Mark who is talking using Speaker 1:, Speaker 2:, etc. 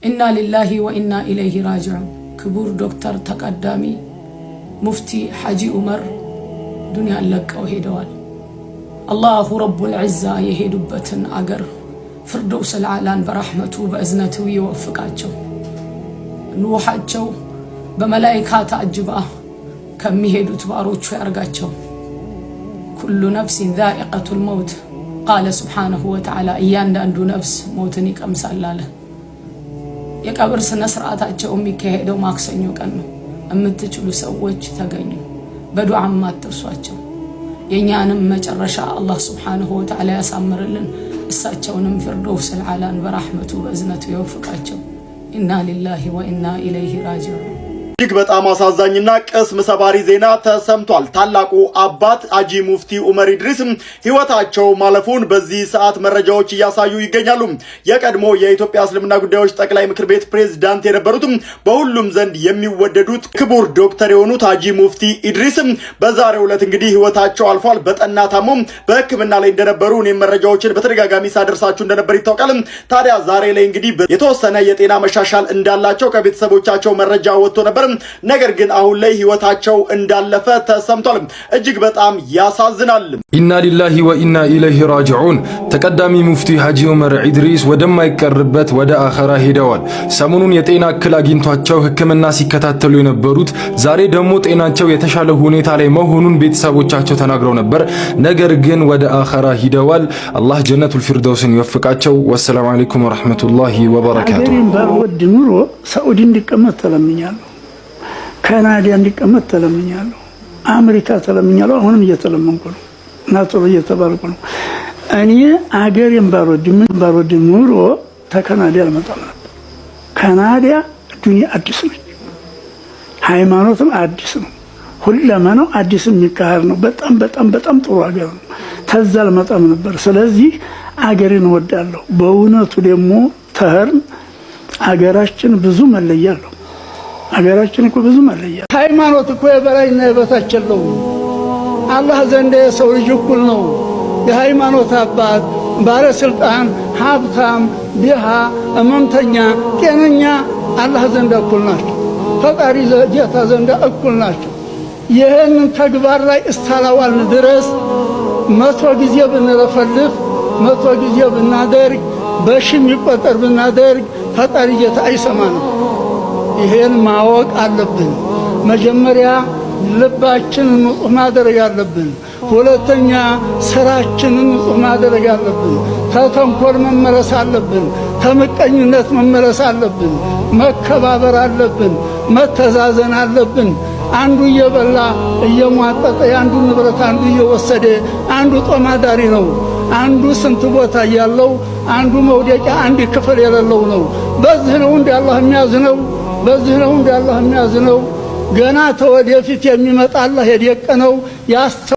Speaker 1: إنا لله وإنا إليه راجعون። ክቡር ዶክተር ተቀዳሚ ሙፍቲ ሐጂ ዑመር ዱንያን ለቀው ሄደዋል። الله رب العزة የሄዱበትን አገር ፍርደውስ አዕላን በራሕመቱ በእዝነቱ ይወፍቃቸው። ሩሓቸው በመላይካ ታጅባ ከሚሄዱት ባሮቹ ያርጋቸው። كل نفس ذائقة الموت قال سبحانه وتعالى፣ እያንዳንዱ ነፍስ ሞትን ይቀምሳል አለ። የቀብር ስነ ስርዓታቸው የሚካሄደው ማክሰኞ ቀን ነው። የምትችሉ ሰዎች ተገኙ፣ በዱዓም አትርሷቸው። የእኛንም መጨረሻ አላህ سبحانه وتعالى ያሳምርልን። እሳቸውንም ፊርደውስ አዕላን በራሕመቱ በእዝነቱ ይወፍቃቸው። إنا لله وإنا إليه راجعون።
Speaker 2: እጅግ በጣም አሳዛኝና ቅስም ሰባሪ ዜና ተሰምቷል። ታላቁ አባት ሐጂ ሙፍቲ ዑመር ኢድሪስ ህይወታቸው ማለፉን በዚህ ሰዓት መረጃዎች እያሳዩ ይገኛሉ። የቀድሞ የኢትዮጵያ እስልምና ጉዳዮች ጠቅላይ ምክር ቤት ፕሬዝዳንት የነበሩትም በሁሉም ዘንድ የሚወደዱት ክቡር ዶክተር የሆኑት ሐጂ ሙፍቲ ኢድሪስ በዛሬው ዕለት እንግዲህ ህይወታቸው አልፏል። በጠና ታሞም በሕክምና ላይ እንደነበሩ እኔም መረጃዎችን በተደጋጋሚ ሳደርሳችሁ እንደነበር ይታወቃል። ታዲያ ዛሬ ላይ እንግዲህ የተወሰነ የጤና መሻሻል እንዳላቸው ከቤተሰቦቻቸው መረጃ ወጥቶ ነበር። ነገር ግን አሁን ላይ ህይወታቸው እንዳለፈ ተሰምቷል። እጅግ በጣም ያሳዝናል።
Speaker 3: إنا لله وإنا إليه راجعون። ተቀዳሚ ሙፍቲ ሐጂ ዑመር ኢድሪስ ወደማይቀርበት ወደ አኸራ ሄደዋል። ሰሞኑን የጤና እክል አግኝቷቸው ሕክምና ሲከታተሉ የነበሩት ዛሬ ደግሞ ጤናቸው የተሻለ ሁኔታ ላይ መሆኑን ቤተሰቦቻቸው ተናግረው ነበር። ነገር ግን ወደ አኸራ ሂደዋል። አላህ ጀነቱል ፊርደውስን ይወፍቃቸው። والسلام عليكم ورحمة الله وبركاته።
Speaker 4: አገሬን ባልወድ ኑሮ ሳኡዲ እንዲቀመጥ ተለምኛለሁ። ካናዳ እንዲቀመጥ ተለምኛለሁ። አሜሪካ ተለምኛለሁ። አሁንም እየተለመንኩ ነው እና ቶሎ እየተባልኩ ነው። እኔ አገሬን ባልወድ ምን ባልወድ ኑሮ ተካናዳ አልመጣም ነበር። ካናዳ ዱንያ አዲስ ነች፣ ሃይማኖትም አዲስ ነው፣ ሁለመናው አዲስ የሚካሄድ ነው። በጣም በጣም በጣም ጥሩ ሀገር ነው። ተዛ አልመጣም ነበር። ስለዚህ አገሬን እወዳለሁ። በእውነቱ ደግሞ ተህርን አገራችን ብዙ መለያ አለው። አገራችን እኮ ብዙ መለያ። ሃይማኖት እኮ የበላይና የበታች የለውም። አላህ ዘንድ የሰው ልጅ እኩል ነው። የሃይማኖት አባት፣ ባለስልጣን፣ ሀብታም፣ ድሃ፣ እመምተኛ፣ ጤነኛ አላህ ዘንድ እኩል ናቸው። ፈጣሪ ጌታ ዘንድ እኩል ናቸው። ይህንን ተግባር ላይ እስካላዋልን ድረስ 100 ጊዜ ብንለፈልፍ፣ 100 ጊዜ ብናደርግ፣ በሺ የሚቆጠር ብናደርግ ፈጣሪ ጌታ አይሰማንም። ይሄን ማወቅ አለብን። መጀመሪያ ልባችንን ንጹህ ማድረግ አለብን። ሁለተኛ ስራችንን ንጹህ ማድረግ አለብን። ከተንኮል መመለስ አለብን። ከምቀኝነት መመለስ አለብን። መከባበር አለብን። መተዛዘን አለብን። አንዱ እየበላ እየሟጠጠ የአንዱ ንብረት አንዱ እየወሰደ አንዱ ጦማዳሪ ነው። አንዱ ስንት ቦታ እያለው አንዱ መውደቂያ አንድ ክፍል የሌለው ነው። በዚህ ነው እንደ አላህ የሚያዝነው። በዚህ ነው እንደ አላህ የሚያዝነው። ገና ተወደፊት የሚመጣ አላህ የደቀነው ያስተ